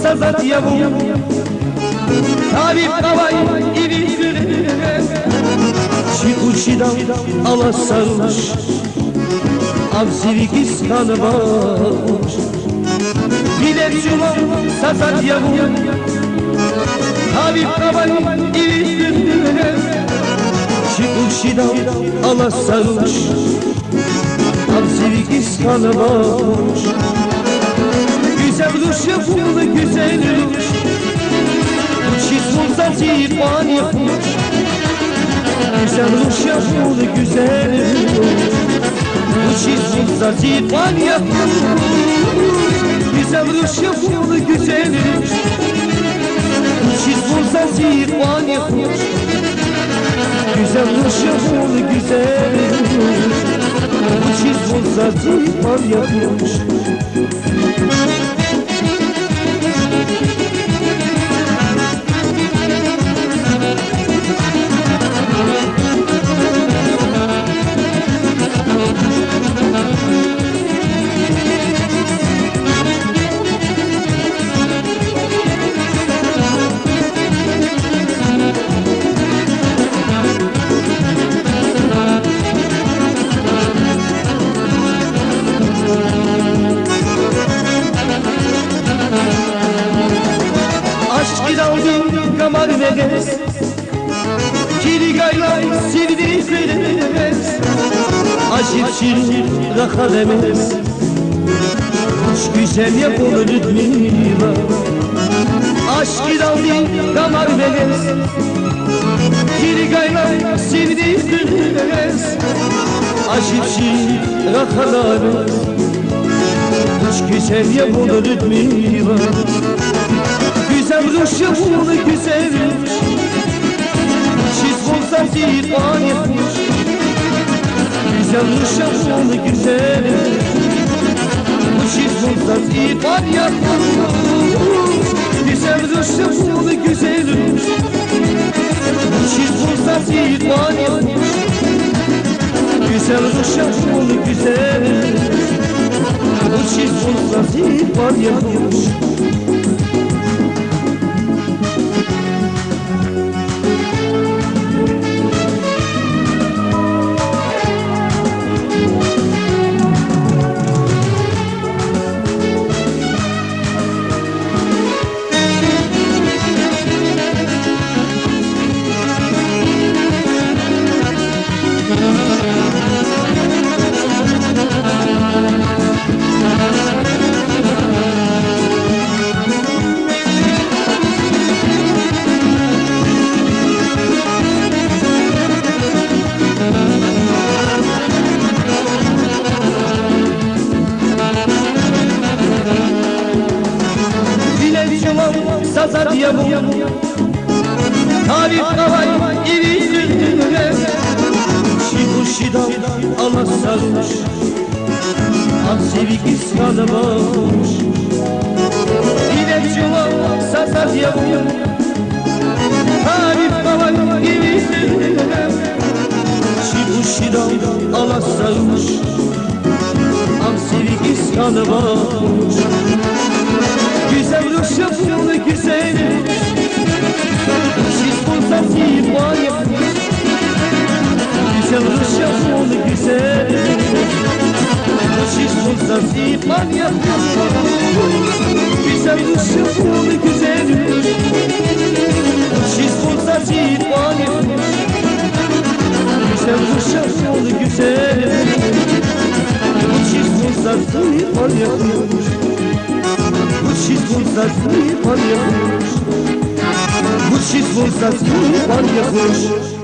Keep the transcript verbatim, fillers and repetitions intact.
Азад я вун, табиб авай иви хуьре, чи къуншидал алаз са руш, ам зи вилиз хьанва хуш. Билет жуван сазад я вун, табиб авай иви хуьре, чи къуншидал алаз са руш, ам зи вилиз хьанва хуш. Гуьзел руш я вун, гуьзел руш, вучиз вун заз икьван я хуш? Гуьзел руш я вун, гуьзел руш, вучиз вун заз икьван я хуш? Гуьзел руш я вун, гуьзел руш, вучиз вун заз икьван я хуш? Гуьзел руш я вун, гуьзел руш, вучиз вун заз икьван я хуш? Ашкъидалди гамар вегьез, килигайла сивни хуьрез, ажиб ширин рахада мез, вуч гуьзел я вун, Людмила. Ашкъидалди гамар вегьез, килигайла сивни хуьрез, ажиб ширин рахада мез, вуч гуьзел я вун, Людмила. Гуьзел руш я вун, гуьзел руш, вучиз вун заз икьван я хуш? Гуьзел руш я вун, гуьзел руш, вучиз вун заз икьван я хуш? Гуьзел руш я вун, гуьзел руш, вучиз вун заз икьван я хуш? Гуьзел руш я вун, гуьзел руш, вучиз вун заз икьван я хуш? Билет жуван сазад я вун, табиб авай иви хуьре, чи къуншидал алаз са руш, ам зи вилиз хьанва хуш. Билет жуван сазад я вун, табиб авай иви хуьре, чи къуншидал алаз са руш, ам зи вилиз хьанва хуш. Гуьзел руш я вун, гуьзел руш, вучиз вун заз икьван я хуш? Гуьзел руш я вун, гуьзел руш, вучиз вун заз икьван я хуш? Гуьзел руш я вун, гуьзел руш, вучиз вун заз икьван я хуш? Гуьзел руш я вун, гуьзел руш, вучиз вун заз икьван я хуш? Вучиз вун заз икьван я хуш? Вучиз вун заз икьван я хуш?